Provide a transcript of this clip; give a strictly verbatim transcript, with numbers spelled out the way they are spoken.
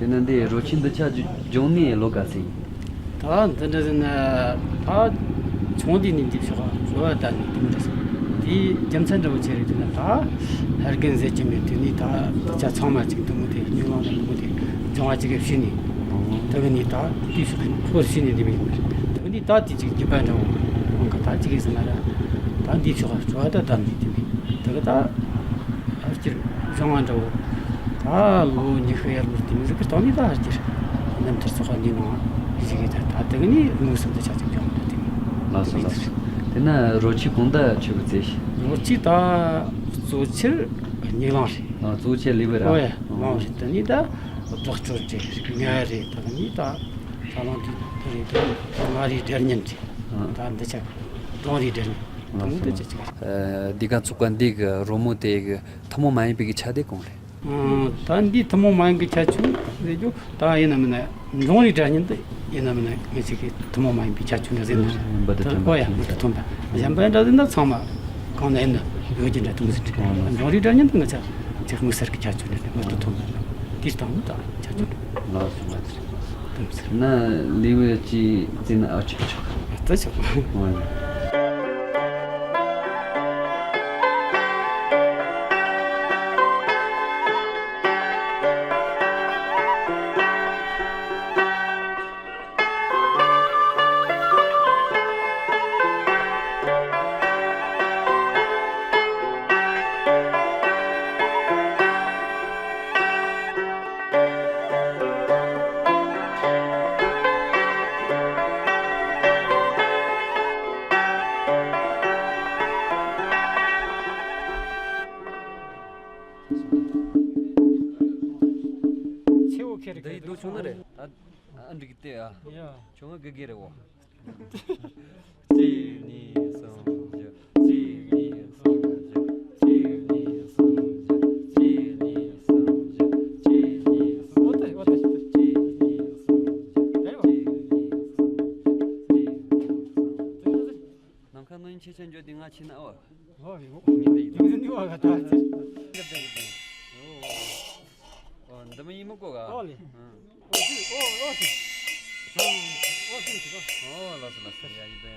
ན་འདི་རོལ་ཆས་འདི་ཆ་སྦྱོང་ནས་ལོ་ག་ཚོད་ཡིན། ད་འདི་འདྲ་ཟེར་ན། ད་ཆུང་དུས་ནས་འདི་ཕྱོགས་བཟོ་བ་ད་ནས་དེ་མོ་འདྲ་ཟེར། དེའི་རྒྱུ་མཚན་འདྲ་བོ་ཆེ་རེད་དེ་ན། ད་ཧར་རྒན་ཟེར་གྱི་མེད། དེ་ནས་ད་དེ་ཆ་ཚང་མ་ཅིག་དེ་མོ་དེ་ཉིན་གང་དང་དེ་མོ་དེ་སྦྱོང་བ་ཅིག་གི་བྱས་ནས། ད་གི་ནས་ད་དེ་ཕྱོགས་ཕོར་བྱས་ནས་འདི་མོ་ཡིན་པ་རེད། ད་གི་ནས་ད་དེ་ཅིག་རྒྱུད་པ་འདྲ་བོ་འོང་གི། ད་ཅིག་ཡིན་ཟེར་ན་ར། ད་འདི་ཕྱོགས་བཟོ་བ་ད་ད་ནས་དེ་མོ་ད་གི་ད། ཕལ་ཆེར་སྦྱོང་བ་འདྲ་བོ། ད་ལོ་ཉི་ཤུ་ཡར་མར་དེ་མོ་ཟིག་གི་སྟེང་ནས་ད་ཕལ་ཆེར་རྣམ་ཐར་ཚོགས་པ་འདིའི་ནང་ཞུགས་ཡོད། ད་དེ་གི་ནས་དངོས་སུ་འདི་ཆ་ཅིག་སྦྱོང་འདྲ་དེ་མོ། ལགས་སོ་ལགས་སོ། དེ་ན་རོལ་ཆས་གང་ད་ཆོས་གི་རྩེ་ཤི། རོལ་ཆས་ད་གཙོ་ཆེར་སྙིགས་ལང་རེད། ཨ། གཙོ་ཆེར་ལི་བི་ར། ཨོ་ཡ། ལང་རེད། དེ་ནས་ད་སྦྲག་སྤྲོད་རེད། ཉ་རེད། དེ་ནས་ད་ད་ལང་དེ་རེད། ད་མངའ་རིས་སྒྲ་སྙན་རེད། ཨ། ད་འདི་ཆ་འབྲོང་རིས་སྒྲ་སྙན། དེ་མོ་འདི་ཆ་ཅིག་རེད། ཨ། འདི་ག་ཚོགས་པ་འདི་གི་རོལ་མོ་དེ་གི་ཐུན་མོང་མ་ཡིན་པའི་གི་ཆ་དེ་གང་རེད། ཨང་། ད་འདི་ཐུན་མོང་མ་ཡིན་གྱི་ཁྱད་ཆོས་ཟེར་རྒྱུ་ད་ཡིན་ན་མིན་ན་འབྲོང་རིས་སྒྲ་སྙན་དེ་ཡིན་ན་མིན་ན་ངེད་ཅག་གི་ཐུན་མོང་མ་ཡིན་པའི་ཁྱད་ཆོས་འདྲ་ཟེར་ན། འབུར་དུ་ཐོན་པ། ཨོ་ཡ། འབུར་དུ་ཐོན་པ། གཞན་པ་འདྲ་ཟེར་ན་ཚང་མ་གང་ན་ཡིན་ན་ཡོད་ཀྱི་འདྲ། དེ་མོ་ཟེར་འདྲ། འབྲོང་རིས་སྒྲ་སྙན་དེ་ང་ཅག་ཅིག་དམིགས་བསལ་གྱི་ཁྱད་ཆོས་འདྲ་འདྲ། འབུར་དུ་ཐོན་པ་དེ་སྟེང་ད་ཁྱད་ཆོས་འདྲ། ལགས་སོ་ལགས་སོ། དེ་མོ་ཟེར། ན་ལི་བི་ཅི་ཙི་ན་ཨ་ཆོག་ཆོག་ད་ཆོག་ཨོ་ཡ། ཆེ་བོ་ཁེ་རེ། འདི་ཡི་ཁེ་དུ་ཆུང་ནི་རེད། ཨ། འགྲིག་སྟེ་ཨ། ཡ། ཆུང་ང་གི་གི་རེད་བོ། གཅིག་གཉིས་གསུམ་བཞི། གཅིག་གཉིས་གསུམ་བཞི། གཅིག་གཉིས་གསུམ་བཞི། གཅིག་གཉིས་གསུམ་བཞི། གཅིག་གཉིས་གསུམ་བཞི། ཨོ་ཏེ་ཨོ་ཏེ། གཅིག་གཉིས་གསུམ་བཞི། གཅིག་གཉིས་གསུམ་བཞི། གཅིག་གཉིས་གསུམ་བཞི། ནམ་མཁའ་ནང་ཆེ་ཆེན་འཇོག་དེ་ང་ཆེ་ན་ཨོ། ཨོ་ཡོ། མི་འདི་ཡིན། དེ་མི་འདི་བ་ག་ད་ཅི། ཨོ། འདི་མི་ཡིན་མི་གོ་ག་ཨོ་ལེ། ཨོ་ཨོ་ཨོ་ཨོ་ལགས་སོ་ལགས་སོ། ཡ་ཡིན་པས།